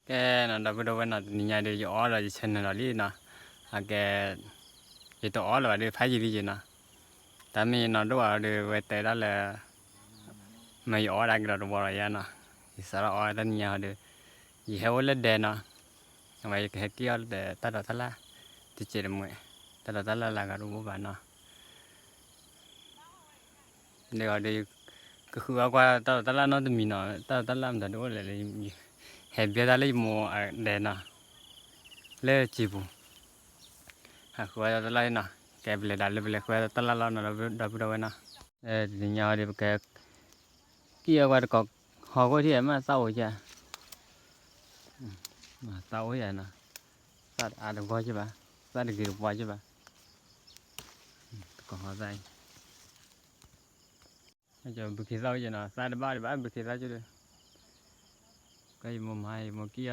ကဲနီၤ ဒီပုၢ်ဒီဝဲၢ်နီၤ, တနံၤညါဒီး ယအီၣ်ဒီးယဆၢနၢၤလီၤလံနီၤ. အကဲ ယတအီၣ်လၢၤဘၣ်ဒီး ဖးယံာ်လံယနီၤ. တၢ်မ့ၢ်ယနီၤဒိၣ်အီၤဒီး ဝဲတဲဒၣ်လၢ မ့ၢ်ယအီၣ်ဒၣ်ကဒီးတဝီလီၤယါနီၤ. ယစးထီၣ်အီၣ်တၢ်နံၤညါဟီဒီး ယဟဲအိၣ်လၢဒဲနီၤ. အဝဲယကဟဲက့ၢ်အီၣ်လၢတၢ်ဒိးတၢ်လၣ် တစဲးတမှဲး, တၢ်ဒိးတၢ်လၣ်လၢဂၤတအိၣ်ဘၣ်နီၤ. ဒီး ကဃုအီၣ်ကွၢ်တၢ်ဒိးတၢ်လၣ်နီတမံၤနီၤ, တၢ်ဒိးတၢ်လၣ်မတၤဒိၣ်အိၣ်လဲၣ်လၢ ဟဲဘျဲတၢ်လၢယမိၢ်အဒဲနီၤ, လၢစံာ်ပူၤ, ဟးဃုအီၣ်တၢ်လၣ်နီၤ. ကဲပလဲၤဒၣ်လၢပလဲၤဃုအီၣ်တၢ်လၣ်လီၤနီၤ ဒီပုၢ်ဒီဝဲၢ်နီၤ. တနံၤညါဟီဒီး ပက က့ၢ်အီၣ်ကွၢ်တကိးဟီၣ်ခိၣ်ထံၣ် မ့ၢ်သၣ်အိၣ်ယါ, သၣ်အိၣ်ယါနီၤ, သၣ်တအါတဂီၢ်က့ဘၣ်, သၣ်တဂ့ၤတပှၢ်က့ဘၣ်, တကိးဟီၣ်သၣ်အံၤ, ဘုခ့သၣ်အိၣ်ယါနီၤ, သၣ်တဘၣ်ဒံးဘၣ် ဘုခ့သၣ်က့ဒီး, ကဲယမိၢ်မၤ ယမိၢ်က့ၢ်အီၣ်